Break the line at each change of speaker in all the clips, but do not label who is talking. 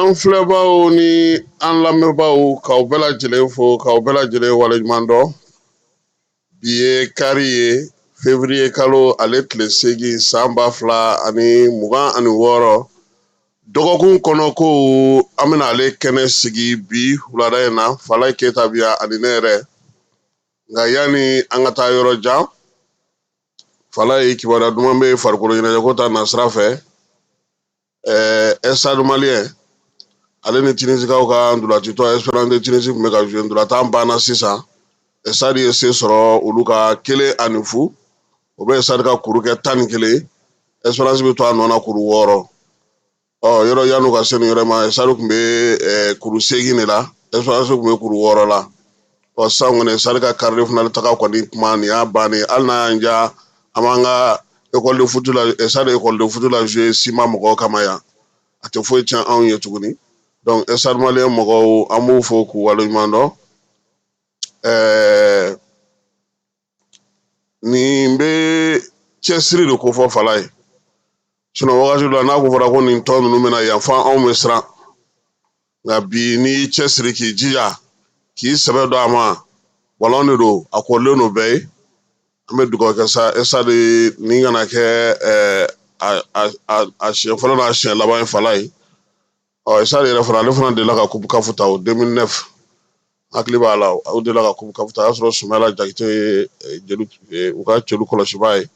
An filɛbaaw ni an lamɛnbaaw, k'aw bɛɛ lajɛlen fo, k'aw bɛɛ lajɛlen waleɲuman dɔn. Bi ye kari ye, février kalo ale tile 8, san 2026. Dɔgɔkun kɔnɔ ko an bɛna ale kɛnɛ sigi bi wulada in na. Falaye Keyita bi yan ani ne yɛrɛ. Nka yanni an ka taa yɔrɔ jan, Falaye, kibaruya duman bɛ farikolo ɲɛnajɛko ta nasira fɛ. Stade Malien ale ni Tunisikaw ka ntolacitɔ Espérance de Tunisie tun bɛ ka jouer. Ntolatan banna sisan. Stade ye se sɔrɔ olu kan 1-0. O bɛ Stade ka kuru kɛ 11. Espérance bɛ to a nɔ na kuru 6. Ɔ yɔrɔ yan'u ka se nin yɔrɔ ma, Stade tun bɛ kuru 8 de la, Espérance tun bɛ kuru 6 la. Ɔ sisan kɔni, Stade ka quart de finale taga kɔni kuma nin y'a bannen. Hali n'a y'an diya, an b'an ka école de foot la, Stade école de foot la jouer siman mɔgɔw kama yan, a tɛ foyi tiɲɛ anw ye tuguni. Donc Stade Malien mɔgɔw, an b'u fo k'u waleɲuman dɔn. Nin bɛ cɛsiri de ko fɔ Falaye. Sinon wagati dɔ la, n'a ko fɔra ko nin tɔn ninnu bɛna yan fɔ, anw bɛ siran. Nka bi, n'i y'i cɛsiri, k'i jija, k'i sɛbɛ don a ma, ballon de don, a kɔrɔlen don bɛɛ ye. An bɛ dugawu kɛ sa, Stade nin kana kɛ a siɲɛ fɔlɔ n'a siɲɛ laban ye, Falaye. Ɔ Stade yɛrɛ fana, ale fana delila ka coupe CAF ta o 2009, hakili b'a la, o delila ka coupe CAF ta. O y'a sɔrɔ Sumayila Jakite ye jeli u ka celu kɔlɔsibaa ye.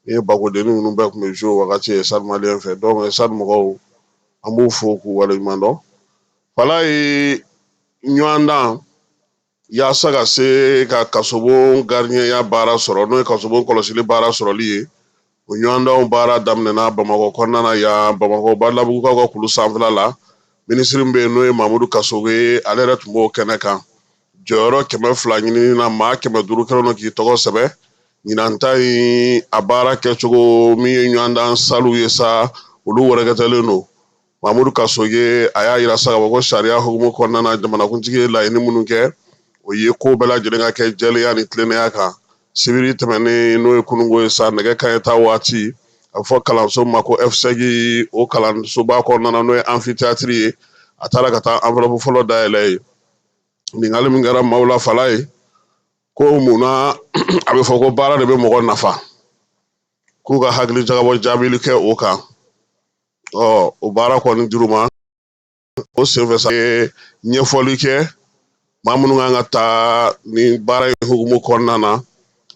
Ni ye Bakodenni ninnu bɛɛ tun bɛ jouer o wagati ye Stade Malien fɛ. Donc Stade mɔgɔw, an b'u fo k'u waleɲuman dɔn. Falaye, ɲɔgɔndan yaasa ka se ka kasobon gardien baara sɔrɔ, n'o ye kasobon kɔlɔsili baara sɔrɔli ye, o ɲɔgɔndanw baara daminɛna Bamakɔ kɔnɔna na yan, Bamakɔ Badalabugukaw ka kulu sanfɛla la. Minisiri min bɛ yen, n'o ye Mamudu Kasoge ye, ale yɛrɛ tun b'o kɛnɛ kan. Jɔyɔrɔ 200 ɲinini na, maa 500 kɛlen don k'i tɔgɔ sɛbɛn. Ɲinan ta in, a baara kɛcogo min ye ɲɔgɔndan saliw ye sa, olu wɛrɛkɛtɛlen don. Mamudu Kasoge, a y'a yira sa k'a fɔ ko sariya hukumu kɔnɔna na, jamanakuntigi ye laɲini minnu kɛ, o ye ko bɛɛ lajɛlen ka kɛ jɛlenya ni tilennenya kan. Sibiri tɛmɛnen, n'o ye kununko ye sa, nɛgɛ kanɲɛ 10 waati, a bɛ fɔ kalanso ma ko FSEG, o kalansoba kɔnɔna na, n'o ye amphithéâtre ye, a taara ka taa enveloppe fɔlɔ dayɛlɛ ye. Ɲininkali min kɛra maaw la, Falaye, ko munna a bɛ fɔ ko baara de bɛ mɔgɔ nafa, k'u ka hakili jagabɔ jaabili kɛ o kan. Ɔ o baara kɔni dir'u ma. O senfɛ sa, ye ɲɛfɔli kɛ maa minnu kan ka taa ni baara in hukumu kɔnɔna na.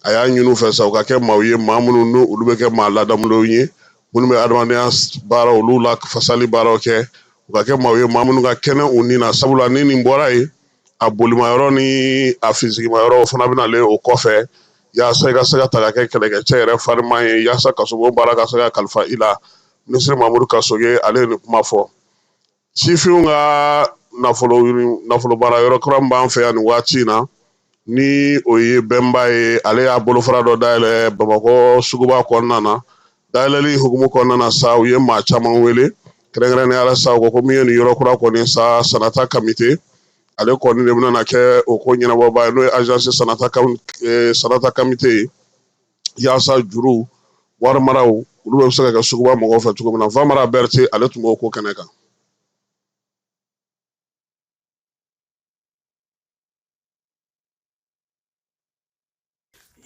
A y'a ɲini u fɛ sa, u ka kɛ maaw ye, maa minnu n'u olu bɛ kɛ maa ladamulenw ye, minnu bɛ adamadenya baara, olu la fasali baaraw kɛ. U ka kɛ maaw ye, maa minnu ka kɛnɛ u ni na, sabula ni nin bɔra yen, a bolimayɔrɔ ni a fisigimayɔrɔ, o fana bɛ nalen o kɔfɛ, yaasa i ka se ka ta ka kɛ kɛlɛkɛcɛ yɛrɛ fariman ye, yaasa kasobon baara ka se ka kalifa i la. Minisiri Mamudu Kasoge, ale ye nin kuma fɔ. Sifinw ka nafolo baara yɔrɔ kura min b'an fɛ yan nin waati in na, ni o ye Bɛnba ye, ale y'a bolofara dɔ dayɛlɛ Bamakɔ suguba kɔnɔna na. Dayɛlɛli hukumu kɔnɔna na sa, u ye maa caman wele, kɛrɛnkɛrɛnnenya la sa, u ko ko min ye nin yɔrɔ kura kɔni sa, Sanata Kamite, ale kɔni de bɛna kɛ o ko ɲɛnabɔbaa ye, n'o ye agence Sanata Kamite ye, yaasa juru wari maraw, olu bɛ se ka kɛ suguba mɔgɔw fɛ cogo min na. Famara Berete, ale tun b'o ko kɛnɛ kan.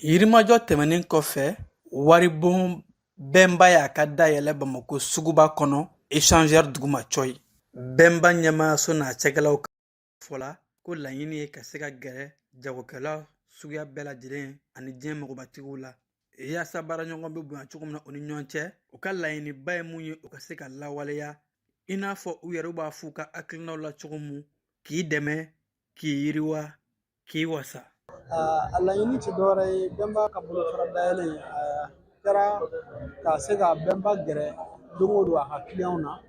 Yirimajɔ tɛmɛnen kɔfɛ, waribon Bɛnba y'a ka dayɛlɛ Bamakɔ suguba kɔnɔ, échangeur duguma cɔyi. Bɛnba ɲɛmaayaso n'a cakɛlaw fɔla ko laɲini ye ka se ka gɛrɛ jagokɛla suguya bɛɛ lajɛlen ani diɲɛ magobatigiw la, yaasa baaraɲɔgɔn bɛ bonya cogo min na u ni ɲɔgɔn cɛ. U ka laɲiniba ye mun ye, u ka se ka lawaleya i n'a fɔ u yɛrɛ b'a f'u ka hakilinaw la cogo mun, k'i dɛmɛ, k'i yiriwa, k'i wasa.
A laɲini tɛ dɔwɛrɛ ye, Bɛnba ka bolofara dayɛlɛ a kɛra ka se ka Bɛnba gɛrɛ don o don a ka kiliyanw na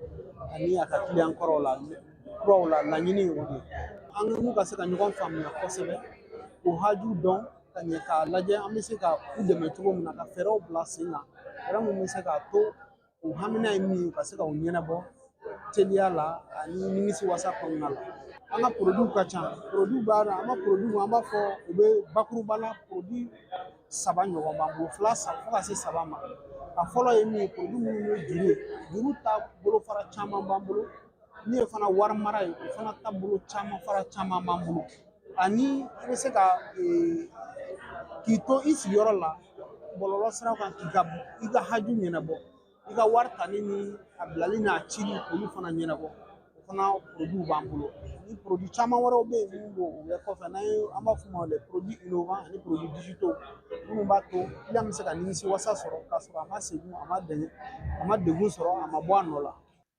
ani a ka kiliyan kɔrɔw la kuraw la. Laɲini ye o de ye, an n'u ka se ka ɲɔgɔn faamuya kosɛbɛ, k'u haju dɔn ka ɲɛ, k'a lajɛ an bɛ se ka u dɛmɛ cogo min na, ka fɛɛrɛw bila sen kan, fɛɛrɛ min bɛ se k'a to u hamina ye min ye, u ka se ka o ɲɛnabɔ teliya la ani nimisi wasa kɔnɔna la. An ka produit ka ca. Produit b'a la, an ka produit, an b'a fɔ u bɛ bakuruba la, produit saba ɲɔgɔn b'an bolo, fila fo ka se saba ma. A fɔlɔ ye min ye, produit minnu ye juru ye, juru ta bolofara caman b'an bolo. Min ye fana wari mara ye, o fana taabolo caman fara caman b'an bolo. Ani i bɛ se ka k'i to i sigiyɔrɔ la bɔlɔlɔ sira kan, k'i ka i ka haju ɲɛnabɔ, i ka wari tali ni a bilali n'a cili, olu fana ɲɛnabɔ. O fana produit b'an bolo. Ni produit caman wɛrɛw bɛ yen minnu b'o o bɛ kɔfɛ, n'an ye an b'a f'o ma les produits innovants ani produits digitaux, minnu b'a to client bɛ se ka nimisi wasa sɔrɔ k'a sɔrɔ a ma segin, a ma dɛmɛ, a ma degun sɔrɔ, a ma bɔ a nɔ la.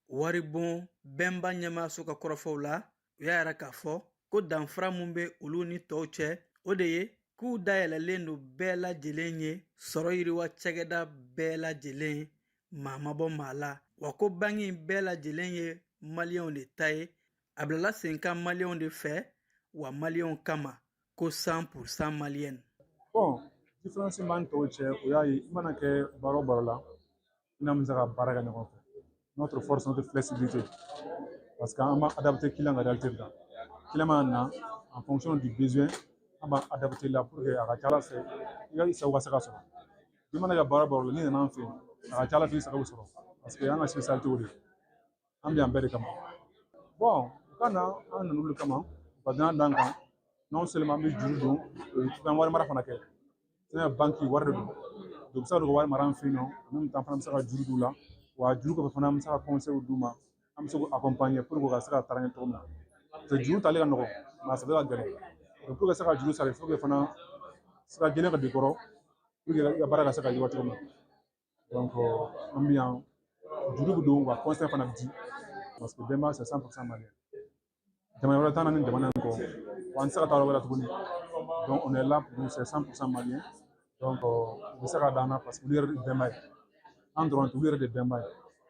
Waribon Bɛnba ɲɛmaaso ka kɔrɔfɔw la, u y'a yira k'a fɔ ko danfara mun bɛ olu ni tɔw cɛ, o de ye k'u dayɛlɛlen don bɛɛ lajɛlen ye, sɔrɔ yiriwa cakɛda bɛɛ lajɛlen, maa ma bɔ maa la, wa ko banki bɛɛ lajɛlen ye maliyɛnw de ta ye, a bilala sen kan maliyɛnw de fɛ, wa maliyɛnw kama, ko 100% malienne.
Bon, différence b'an tɔw cɛ, o y'a ye i mana kɛ baara o baara la, i n'a bɛ se ka baara kɛ ɲɔgɔn fɛ. Notre force, notre flexibilité. Parce qu'an b'a adapté client ka réalité kan. Client mana na en fonction du besoin, an b'a adapté la pour que a ka ca ala fɛ i ka i sago ka se ka sɔrɔ. I mana kɛ baara o baara la, n'i nana an fɛ yen, a ka ca ala fɛ i sago bɛ sɔrɔ. Parce que an ka spécialité o de ye. An bɛ yan bɛɛ de kama. Bon, u ka na, an nana olu kama, u ka danaya d'an kan. Non seulement an bɛ juru don, an wari mara fana kɛ. Sɛnɛ banki wari de don. U bɛ se ka don ka wari mara an fɛ yen nɔ, en même temps fana bɛ se ka juru d'u la. Wa juru kɔfɛ fana, an bɛ se ka conseil d'u ma, an bɛ se k'u accompagner pour que u ka se ka taa ɲɛ cogo min na. Parce que juru tali ka nɔgɔn, mais a sarali ka gɛlɛn. Donc pour que ka se ka juru sara, il faut que fana sira jɛlen ka don i kɔrɔ pour que i ka baara ka se ka yiriwa cogo min na. Donc an bɛ yan, juru bɛ don, wa conseil fana bɛ di. Parce que Bɛnba, c'est 100% malien. Jamana wɛrɛ t'an na ni jamana in kɔ, wa an tɛ se ka taa yɔrɔ wɛrɛ tuguni. Donc on est là pour nous, c'est 100% malien. Donc u bɛ se ka d'an na parce que olu yɛrɛ de Bɛnba ye. An dɔrɔn tɛ, olu yɛrɛ de Bɛnba ye.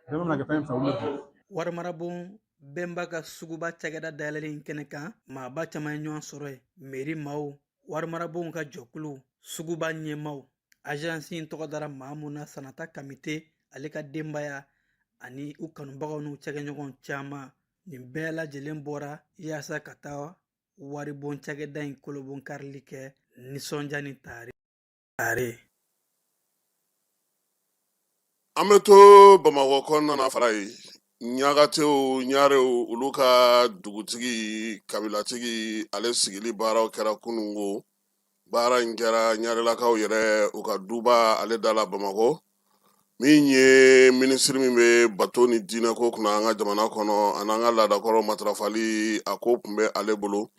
Bɛnba mana kɛ fɛn fɛn, olu de don.
Warimarabon Bɛnba ka suguba cakɛda dayɛlɛlen kɛnɛ kan, maaba caman ye ɲɔgɔn sɔrɔ yen: meri maaw, warimarabonw ka jɛkulu, suguba ɲɛmaaw. Agence in tɔgɔ dara maa mun na, Sanata Kamite, ale ka denbaya ani u kanubagaw n'u cɛkɛɲɔgɔn caman, nin bɛɛ lajɛlen bɔra yaasa ka taa waribon cakɛda in kolobon karili kɛ nisɔndiya ni tare tare.
An bɛ to Bamakɔ kɔnɔna na fara ye. Ɲagatew, ɲarew, olu ka dugutigi kabilatigi, ale sigili baaraw kɛra kunungo. Baara in kɛra ɲarelakaw yɛrɛ u ka duba ale da la Bamakɔ. Min ye minisiri min bɛ bato ni diinɛko kunna an ka jamana kɔnɔ, ani an ka laadakɔrɔ matarafali, a ko tun bɛ ale bolo.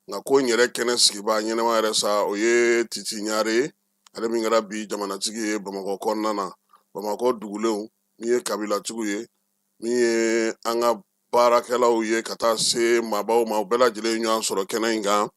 Nka ko in yɛrɛ kɛnɛ sigibaa ɲɛnama yɛrɛ sa, o ye Titi Ɲare ye, ale min kɛra bi jamanatigi ye Bamakɔ kɔnɔna na. Bamakɔ dugulenw, min ye kabilatigiw ye, min ye an ka baarakɛlaw ye, ka taa se maabaw ma, u bɛɛ lajɛlen ɲɔgɔn sɔrɔ kɛnɛ in kan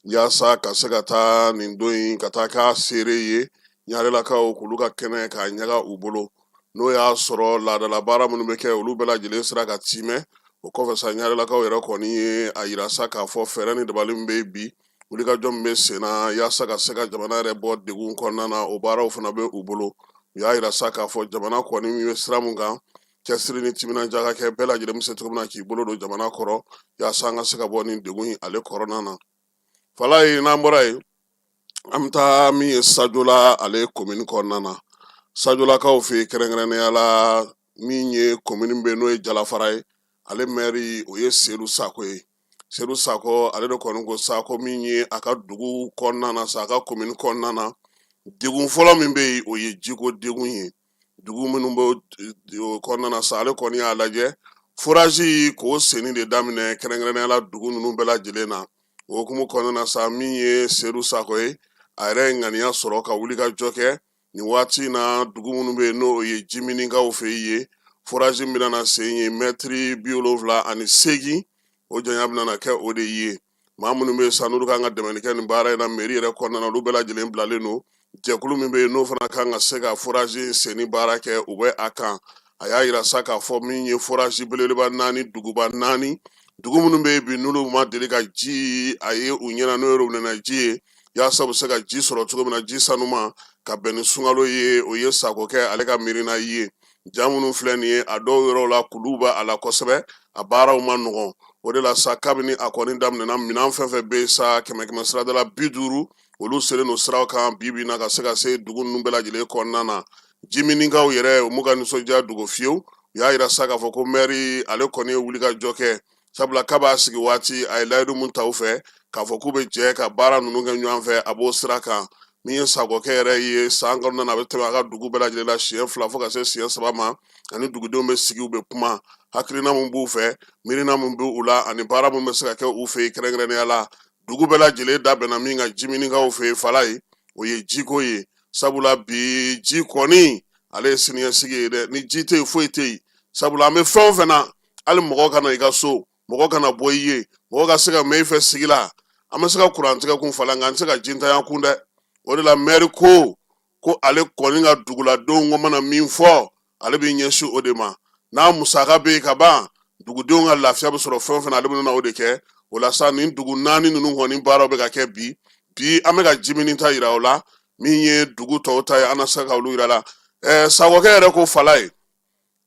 yaasa ka se ka taa nin don in ka taa k'a seere ye, ɲarelakaw k'olu ka kɛnɛ k'a ɲaga u bolo. N'o y'a sɔrɔ laadala baara minnu bɛ kɛ, olu bɛɛ lajɛlen sera ka timɛ. O kɔfɛ sa, ɲarelakaw yɛrɛ kɔni ye a yira sa k'a fɔ fɛɛrɛ ni dabali min bɛ bi, wulikajɔ min bɛ sen na yaasa ka se ka jamana yɛrɛ bɔ degun kɔnɔna na, o baaraw fana bɛ u bolo. U y'a yira sa k'a fɔ jamana kɔni min bɛ sira mun kan, cɛsiri ni timinandiya ka kɛ, bɛɛ lajɛlen bɛ se cogo min na k'i bolo don jamana kɔrɔ yaasa an ka se ka bɔ nin degun in ale kɔrɔna na. Falaye, n'an bɔra yen, an bɛ taa min ye Sajola ale komini kɔnɔna na. Sajolakaw fɛ yen, kɛrɛnkɛrɛnnenya la min ye komini bɛ n'o ye Jalafara ye, ale mɛri o ye Sedu Sako ye. Sedu Sako ale de kɔni ko sa ko min ye a ka dugu kɔnɔna na sa, a ka komini kɔnɔna na, degun fɔlɔ min bɛ yen, o ye jiko degun ye. Dugu minnu bɛ o kɔnɔna na sa, ale kɔni y'a lajɛ forage k'o senni de daminɛ kɛrɛnkɛrɛnnenya la dugu ninnu bɛɛ lajɛlen na. O hukumu kɔnɔna na sa, min ye Sedu Sako ye, a yɛrɛ ye ŋaniya sɔrɔ ka wuli ka jɔ kɛ nin waati in na. Dugu minnu bɛ yen, n'o ye jiminikaw fɛ yen, forage min bɛna na sen ye mɛtiri 78, o janya bɛna na kɛ o de ye. Maa minnu bɛ yen sa, n'olu kan ka dɛmɛni kɛ nin baara in na mairie yɛrɛ kɔnɔna na, olu bɛɛ lajɛlen bilalen don. Jɛkulu min bɛ yen, n'o fana kan ka se ka forage in senni baara kɛ, u bɛ a kan. A y'a yira sa k'a fɔ min ye forage belebeleba naani, duguba naani, dugu minnu bɛ yen bi, n'olu ma deli ka ji a ye u ɲɛna, n'o ye robinet ji ye, yaasa u bɛ se ka ji sɔrɔ cogo min na, ji sanuma ka bɛn ni sunkalo ye, o ye Sako kɛ ale ka miirina ye. Ja minnu filɛ nin ye, a dɔw yɔrɔw la kuluw bɛ a la kosɛbɛ, a baaraw ma nɔgɔn. O de la sa, kabini a kɔni daminɛna, minɛn fɛn fɛn bɛ yen sa, kɛmɛ kɛmɛ sirada la 50, olu selen don siraw kan bi bi in na ka se ka se dugu ninnu bɛɛ lajɛlen kɔnɔna na. Jiminikaw yɛrɛ, u m'u ka nisɔndiya dogo fiyewu. U y'a yira sa k'a fɔ ko mɛri ale kɔni ye wulikajɔ kɛ, sabula k'a b'a sigi waati a ye layidu mun ta u fɛ k'a fɔ k'u bɛ jɛ ka baara ninnu kɛ ɲɔgɔn fɛ, a b'o sira kan. Min ye Sakɔkɛ yɛrɛ ye, san kɔnɔna na a bɛ tɛmɛ a ka dugu bɛɛ lajɛlen la siɲɛ 2 fo ka se siɲɛ 3 ma, ani dugudenw bɛ sigi, u bɛ kuma hakilina mun b'u fɛ, miirina mun b'u la, ani baara mun bɛ se ka kɛ u fɛ yen. Kɛrɛnkɛrɛnnenya la, dugu bɛɛ lajɛlen da bɛnna min kan jiminikaw fɛ yen, fala ye, o ye jiko ye, sabula bi ji kɔni ale ye siniɲɛsigi ye dɛ. Ni ji tɛ yen, foyi tɛ yen, sabula an bɛ fɛn o fɛn na, hali mɔgɔ ka na i ka so, mɔgɔ kana bɔ i ye, mɔgɔ ka se ka mɛn i fɛ sigi la, an bɛ se ka kurantigɛ kun fala, nka an tɛ se ka jintanya kun dɛ. O de la mɛri ko ale kɔni ka duguladenw ko mana min fɔ, ale b'i ɲɛsin o de ma. N'a musaka bɛ yen ka ban, dugudenw ka lafiya bɛ sɔrɔ fɛn o fɛn na, ale bɛ na o de kɛ. O la sa, nin dugu 4 ninnu kɔni baaraw bɛ ka kɛ bi. Bi an bɛ ka jimini ta yira o la, min ye dugu tɔw ta ye, an na se ka olu yira la. Sakɔkɛ yɛrɛ ko fala ye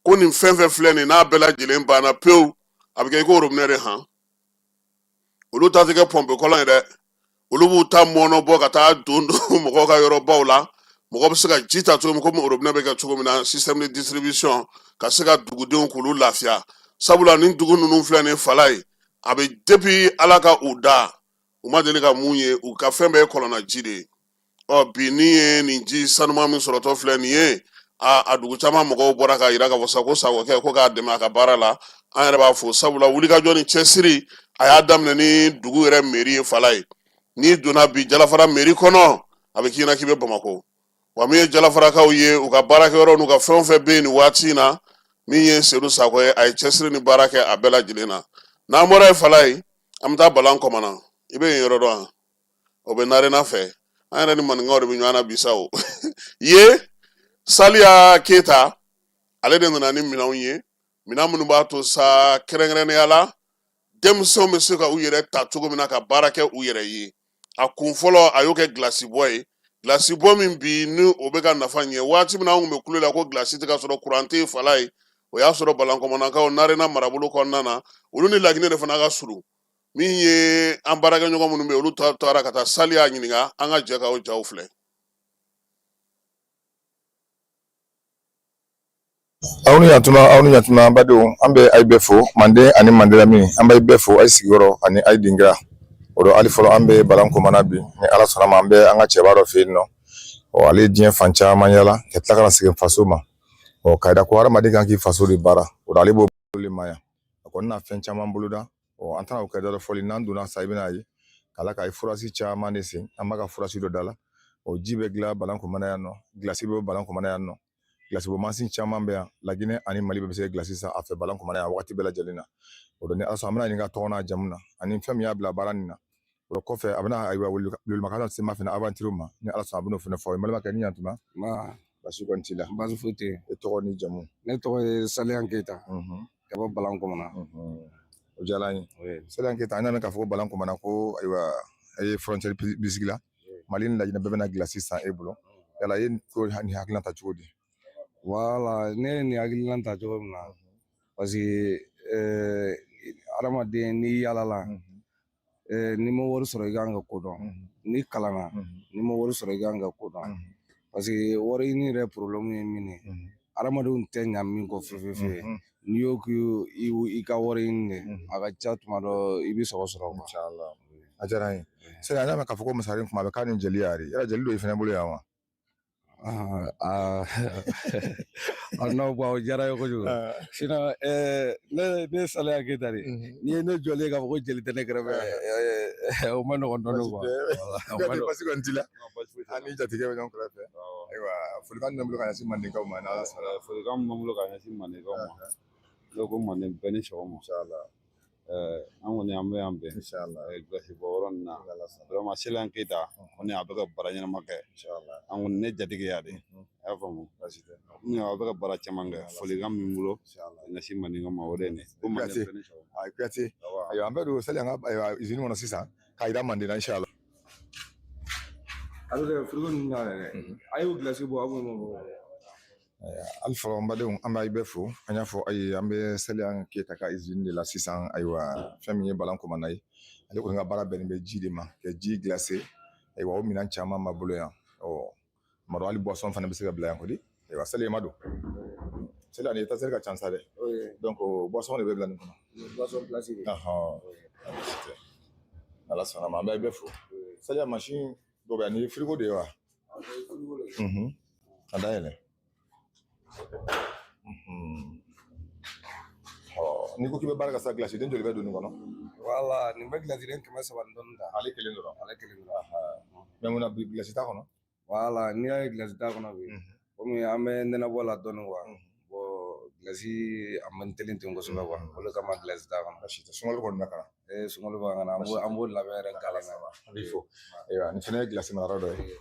ko nin fɛn fɛn filɛ nin, n'a bɛɛ lajɛlen banna pewu, a bɛ kɛ i ko robinet de han. Olu ta tɛ kɛ pɔnpe kɔlɔn ye dɛ, olu b'u ta mɔnɔ bɔ ka taa don mɔgɔw ka yɔrɔbaw la, mɔgɔ bɛ se ka ji ta cogo min, komi robinet bɛ kɛ cogo min na, système de distribution, ka se ka dugudenw k'olu lafiya. Sabula nin dugu ninnu filɛ nin fala ye, a bɛ depuis Ala ka u da, u ma deli ka mun ye, u ka fɛn bɛɛ ye kɔlɔnna ji de ye. Ɔ bi ni ye nin ji sanuman min sɔrɔtɔ filɛ nin ye, a dugu caman mɔgɔw bɔra k'a yira k'a fɔ sa ko Sakɔkɛ ko k'a dɛmɛ a ka baara la. An yɛrɛ b'a fo, sabula wulikajɔ ni cɛsiri a y'a daminɛ ni dugu yɛrɛ mairie ye. Fala ye, n'i donna bi Jalafara mairie kɔnɔ, a bɛ k'i ɲɛna k'i bɛ Bamakɔ. Wa min ye Jalafarakaw ye, u ka baarakɛyɔrɔ n'u ka fɛn o fɛn bɛ yen nin waati in na, min ye Sedu Sakɔ ye, a ye cɛsiri ni baara kɛ a bɛɛ lajɛlen na. N'an bɔra yen fala ye, an bɛ taa Balan Kɔmana. I bɛ yen yɔrɔ dɔn wa? O bɛ Narena fɛ. An yɛrɛ ni maninkaw de bɛ ɲɔgɔn na bi sa. O ye Saliya Keyita, ale de nana ni minɛnw ye, minɛn minnu b'a to sa kɛrɛnkɛrɛnnenya la denmisɛnw bɛ se ka u yɛrɛ ta cogo min na ka baara kɛ u yɛrɛ ye. A kun fɔlɔ, a y'o kɛ gilasibɔ ye, gilasibɔ min bi ni o bɛ ka nafa ɲɛ. Waati min na an kun bɛ kule la ko gilasi tɛ ka sɔrɔ, kuran tɛ yen fala ye, o y'a sɔrɔ Balankɔmɔnakaw Narena marabolo kɔnɔna na, olu ni Laginɛ de fana ka surun. Min ye an baarakɛɲɔgɔn minnu bɛ yen, olu taara ka taa Saliya ɲininka. An ka jɛ k'o jaw filɛ.
Aw ni yantuma, aw ni yantuma, an badenw, an bɛ aw bɛɛ fo Manden ani Manden lamini. An b'aw bɛɛ fo aw sigiyɔrɔ ani aw dingira o don. Hali fɔlɔ, an bɛ Balan Komana bi, ni Ala sɔnna ma, an bɛ an ka cɛba dɔ fɛ yen nɔ. Ɔ ale ye diɲɛ fan caman yala ka tila ka na segin faso ma. Ɔ k'a yira ko hadamaden kan k'i faso de baara. O la ale b'o de ma yan, a kɔni na fɛn caman boloda. Ɔ an tɛna o kɛ dɔ fɔli. N'an donna sa, i bɛna ye k'ala ka forage caman de sen. An b'a ka forage dɔ da la. O ji bɛ dilan Balan Komana yan nɔ, gilasi bɛ Balan Komana yan nɔ, gilasi bɔ mansin caman bɛ yan. Laginɛ ani Mali bɛɛ bɛ se ka gilasi san a fɛ Balan Komana yan wagati bɛɛ lajɛlen na. O don, ni Ala sɔnna, an bɛna ɲininka tɔgɔ n'a jamu na ani fɛn min y'a bila baara nin na. O kɔfɛ, a bɛna ayiwa welewelemaka lase ma fana aventure ma. Ni Ala sɔnna, a bɛn'o fana fɔ. N balimakɛ, ni yantuma. Basi kɔni t'i la?
Basi foyi tɛ yen.
E tɔgɔ ni jamu?
Ne tɔgɔ ye Saliya Keyita, ka bɔ Balan Komana.
O diyara an ye, Saliya Keyita. An y'a mɛn k'a fɔ ko Balan Komana ko ayiwa e ye frontière bisigi la, Mali ni Laginɛ bɛɛ bɛna gilasi san e bolo. Yala e ye ko nin hakilina ta cogo di?
Wala, ne ye nin hakilina ta cogo min na, parce que hadamaden n'i yaalala, n'i ma wari sɔrɔ, i kan ka ko dɔn. N'i kalanna, n'i ma wari sɔrɔ, i kan ka ko dɔn. Parce que wari ɲini yɛrɛ problème ye min ye, hadamadenw tɛ ɲa min kɔ fewu fewu, n'i y'o k'i ka wari ɲini de, a ka ca tuma dɔ i bɛ sɔrɔ sɔrɔ quoi.
Inshallah, a diyara an ye. Sani, an y'a mɛn k'a fɔ ko masaren kuma bɛ k'a ni jeli yɛrɛ, yala jeli dɔ i fana bolo yan wa?
Ah, non, bon, o diyara n ye kojugu. Sinon, ne ye Saliya Keyita de. N'i ye ne jɔlen k'a fɔ ko jeli tɛ ne kɛrɛfɛ, o ma nɔgɔn dɔɔnin quoi.
Kuyate, basi kɔni t'i la? An ni jatigɛ bɛ ɲɔgɔn kɛrɛfɛ. Ayiwa, folikan jumɛn bolo ka ɲɛsin Mandenkaw ma, n'Ala sɔnna?
Folikan min b'an bolo ka ɲɛsin Mandenkaw ma, ne ko Manden bɛɛ ni sɔgɔma.
Inshallah.
An kɔni an bɛ yan bɛn
Inshallah.
Gilasi bɔ yɔrɔ nin na, vraiment Saliya Keyita kɔni a bɛ ka baara ɲɛnama kɛ.
Inshallah.
An kɔni ne jatigi y'a de, a y'a faamu.
Basi tɛ.
Komi a bɛ ka baara caman kɛ, folikan min bolo
Inshallah.
ka ɲɛsin Mandenkaw ma, o de ye nin ye ko Manden
Kuyate.
bɛɛ ni sɔgɔma.
Ayi, Kuyate. Ayiwa, an bɛ don Saliya ka ayiwa usine kɔnɔ sisan k'a yira Manden na, inshallah.
A bɛ kɛ frigo ninnu na yɛrɛ, a y'o gilasi bɔ, a b'o bɔ.
Hali fɔlɔ, n badenw, an b'a bɛɛ fo. An y'a fɔ aw ye, an bɛ Saliya Keyita ka usine de la sisan. Ayiwa, fɛn min ye Balan Komana ye, ale kɔni ka baara bɛnnen bɛ ji de ma, ka ji glacé. Ayiwa, o minɛn caman b'a bolo yan. Ɔ tuma dɔ, hali boisson fana bɛ se ka bila yan kodi. Ayiwa, Saliya, ma don. Saliya, nin étagère ka ca sa dɛ. Donc boisson de bɛ bila nin kɔnɔ.
Boisson place de.
Ɔhɔn, baasi tɛ. Ala sɔnna ma, an bɛ bɛɛ fo. Saliya, machine dɔ bɛ yan, nin ye frigo de ye wa? A dayɛlɛ. N'i ko k'i bɛ baara kɛ sa, glace den joli bɛ don nin kɔnɔ?
Wala, nin bɛ glace den 300 ni dɔɔni ta.
Ale kelen dɔrɔn?
Ale kelen dɔrɔn.
Mais mun na bi glace t'a kɔnɔ?
Wala, n'i y'a ye glace t'a kɔnɔ bi, komi an bɛ nɛnɛbɔ la dɔɔni quoi. Bon, glace a man teli ten kosɛbɛ quoi, o de kama glace t'a kɔnɔ.
Baasi tɛ, sunkalo kɔni bɛ ka na.
Ee, sunkalo bɛ ka na, an b'o labɛn yɛrɛ gala na.
An b'i fo. Ayiwa, nin fana ye glace mara yɔrɔ dɔ ye.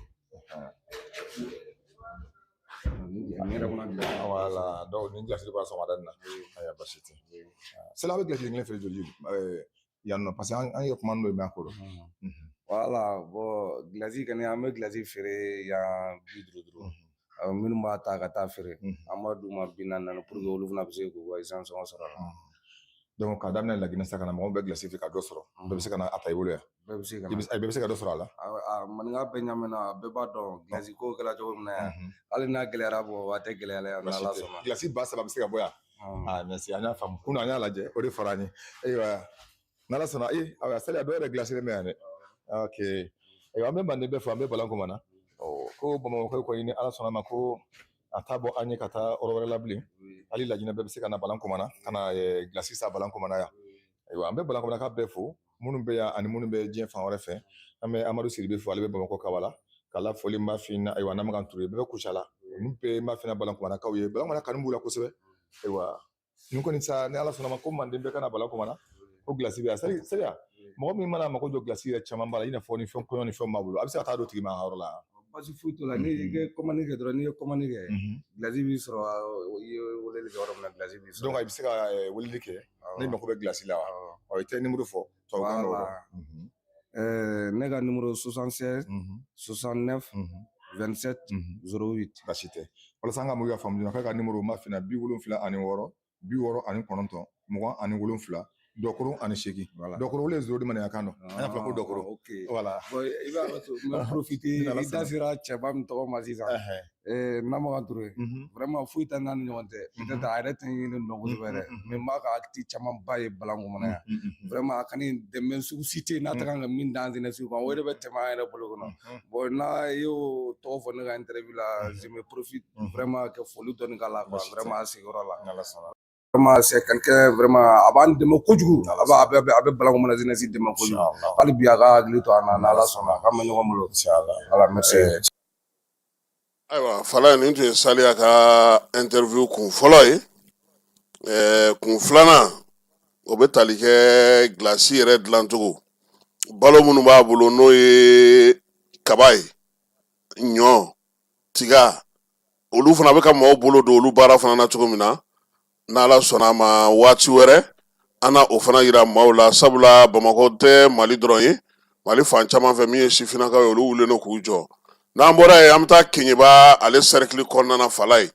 Nin yɛrɛ kɔnɔ glace.
Wala, donc nin glace de bɔra sɔgɔmada in na. Ayiwa, baasi tɛ. Saliya, a bɛ glace kelen feere joli yan nɔ? Parce que an ye kuma dɔ mɛn a ko rɔ.
Wala, bon, glace kɔni, an bɛ glace feere yan 55. Minnu b'a ta ka taa feere, an b'a d'u ma 44 pour que olu fana bɛ se k'u ka essence sɔngɔ sɔrɔ a la.
Donc k'a daminɛ Laginɛ sa ka na, mɔgɔw bɛ glace feere ka dɔ sɔrɔ, bɛɛ bɛ se ka na a ta i bolo yan?
Bɛɛ bɛ se ka na.
Bɛɛ bɛ se ka dɔ sɔrɔ a la.
Maninka bɛɛ ɲamina, bɛɛ b'a dɔn glace ko kɛra cogo min na yan. Hali n'a gɛlɛyara, bɔ a tɛ gɛlɛya la yan, n'Ala sɔnna.
Glace 3000 bɛ se ka bɔ yan? Ah, merci, an y'a faamu. Kunun an y'a lajɛ, o de fɔra an ye. Ayiwa, n'Ala sɔnna, ee, ayiwa, Saliya, dɔ yɛrɛ glace bɛ yan dɛ. Ok, ayiwa, an bɛ Manden bɛɛ fo, an bɛ Balankomana. Ko Bamakɔ kɔni, ni Ala sɔnna ma, ko a t'a bɔ an ye ka taa yɔrɔ wɛrɛ la bilen. Hali Laginɛ, bɛɛ bɛ se ka na Balankomana ka na glace san Balankomana yan. Ayiwa, an bɛ Balankomana bɛɛ fo, minnu bɛ yan ani minnu bɛ diɲɛ fan wɛrɛ fɛ. An bɛ Amadu Sidibe fo, ale bɛ Bamakɔ Kabala k'a la foli. N b'a f'i ɲɛna, ayiwa, Namakan Ture bɛɛ bɛ Kucala, ninnu bɛɛ n b'a f'i ɲɛna, Balankomanakaw ye, Balankomana kanu b'u la kosɛbɛ. Ayiwa, nin kɔni sa, ni Ala sɔnna ma, ko Manden bɛɛ ka na Balankomana, ko glace bɛ yan. Saliya, mɔgɔ min mana mako jɔ glace yɛrɛ caman b'a la, i n'a fɔ ni fɛn kɔɲɔ ni fɛn b'a bolo, a bɛ se ka taa don tigi ma a yɔrɔ la?
Basi foyi t'o la, ni i ye commande kɛ dɔrɔn, n'i ye commande kɛ, glace b'i sɔrɔ. I ye weleli kɛ yɔrɔ min na, glace b'i sɔrɔ.
Donc i bɛ se ka weleli kɛ n'i mako bɛ glace la wa? Ɔ, i tɛ numéro fɔ tubabukan dɔw la?
Ne ka numéro 76 69 27 08.
Basi tɛ. Walasa an ka mɔgɔw ka faamu joona, k'a ka numéro ma fina 76 69 27 08. Dɔkoro, olu ye zéro di maninkakan dɔn, an y'a fɔ ko dɔkoro. Voilà.
Bon, i b'a to n bɛ profiter, i da sera cɛba min tɔgɔ ma sisan, Namakan Ture. Vraiment, foyi tɛ n'a ni ɲɔgɔn cɛ, peut-être a yɛrɛ tɛ ɲini dɔn kosɛbɛ dɛ, mais n b'a ka acte camanba ye Balankomana yan. Vraiment, a ka nin dɛmɛ sugu si tɛ yen n'a tɛ kan ka min d'an jeunesse kan, o de bɛ tɛmɛ an yɛrɛ bolo kɔnɔ. Bon, n'a y'o tɔgɔ fɔ ne ka interview la, je me profite vraiment ka foli dɔɔni k'a la quoi, vraiment a sigiyɔrɔ la. Vraiment, c'est quelqu'un, vraiment, a b'an dɛmɛ kojugu, a bɛ Balankomana jeunesse dɛmɛ kojugu. Hali bi a ka hakili to an na, n'Ala sɔnna, a ka mɛn ɲɔgɔn bolo. Voilà, merci.
Ayiwa Fala, nin tun ye Saliya ka interview kun fɔlɔ ye. Kun filanan, o bɛ tali kɛ glace yɛrɛ dilancogo, balo minnu b'a bolo, n'o ye kaba ye, ɲɔ, tiga, olu fana bɛ ka maaw bolo don olu baara fana na cogo min na. N'Ala sɔnna a ma, waati wɛrɛ an na o fana yira maaw la, sabula Bamakɔ tɛ Mali dɔrɔn ye, Mali fan caman fɛ, min ye sifinnakaw ye, olu wulilen don k'u jɔ. N'an bɔra yen, an bɛ taa Keɲeba ale cercle kɔnɔna na, Fala ye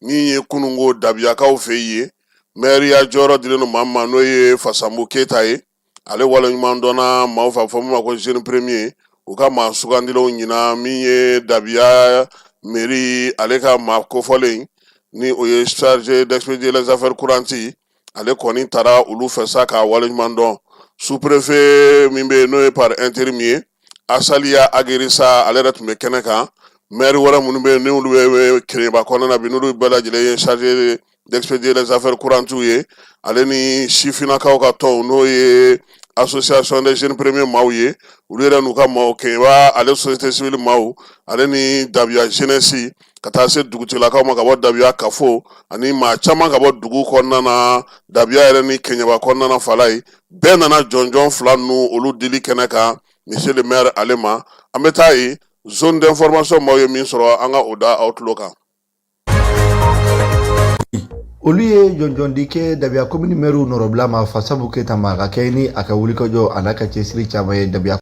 min ye kununko Dabiyakaw fɛ yen, mɛriya jɔyɔrɔ dilen don maa min ma, n'o ye Fasanbu Keyita ye. Ale waleɲuman dɔnna maaw fɛ, a fɔ min ma ko jeune premier, u ka maa sugandilenw ɲina. Min ye Dabiya mairie, ale ka maa kofɔlen, ni o ye chargé d'expédier les affaires courantes, ale kɔni taara olu fɛ sa k'a waleɲuman dɔn. Sous-préfet min bɛ yen, n'o ye par intérim ye, Asaliya Agirisa, ale yɛrɛ tun bɛ kɛnɛ kan. Maire wɛrɛ minnu bɛ yen, n'olu bɛ Keɲeba kɔnɔna na bi, n'olu bɛɛ lajɛlen ye chargé d'expédier les affaires courantes ye, ale ni sifinnakaw ka tɔnw, n'o ye association des jeunes premiers maaw ye, olu yɛrɛ n'u ka maaw, Keɲeba ale société civile maaw, ale ni Dabiya jeunesse, ka taa se dugutigilakaw ma ka bɔ Dabiya kafo, ani maa caman ka bɔ dugu kɔnɔna na, Dabiya yɛrɛ ni Keɲeba kɔnɔna na, Fala ye bɛɛ nana jɔnjɔn fila ninnu olu dili kɛnɛ kan monsieur le maire ale ma. An bɛ taa yen, zone d'information maaw ye min sɔrɔ, an ka o da aw tulo kan.
Olu ye jɔnjɔndi kɛ Dabiya komini mɛriw nɔrɔbila ma, Fasabu Keyita ma, ka kɛ ni a ka wulikajɔ a n'a ka cɛsiri caman ye Dabiya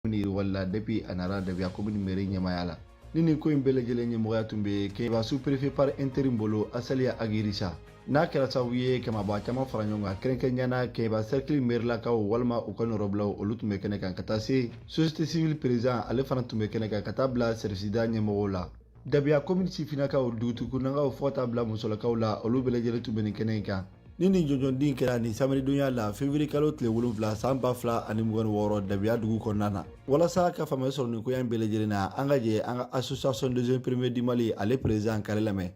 komini yiriwali la depuis a nana Dabiya komini mairie ɲɛmaaya la. Ni nin ko in bɛɛ lajɛlen ɲɛmɔgɔya tun bɛ Keɲeba sous-préfet par intérim bolo, Asaliya Agirisa, n'a kɛra sababu ye ka maaba caman fara ɲɔgɔn kan, kɛrɛnkɛrɛnnenya na Keɲeba cercle mairilakaw walima u ka nɔrɔbilaw, olu tun bɛ kɛnɛ kan, ka taa se société civile président, ale fana tun bɛ kɛnɛ kan, ka taa bila service da ɲɛmɔgɔw la. Dabiya komini sifinnakaw, dugutigikunakaw, fo ka taa bila musolakaw la, olu bɛɛ lajɛlen tun bɛ nin kɛnɛ in kan. Ni nin jɔnjɔndi kɛra nin samedidonya la, février kalo tile 7 san 2026, Dabiya dugu kɔnɔna na. Walasa ka faamuya sɔrɔ nin koya in bɛɛ lajɛlen na, an ka jɛ an ka Association des jeunes premiers du Mali ale président k'ale lamɛn.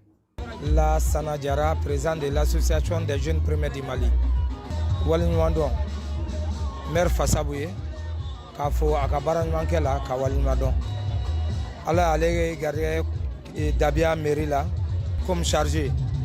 Lassana Diarra, président de l'Association des jeunes premiers du Mali. Waleɲuman dɔn maire Fasabu ye, k'a fɔ a ka baara ɲumankɛ la, ka waleɲuman dɔn. Ala y'ale garijɛgɛ Dabiya mairie la comme chargé.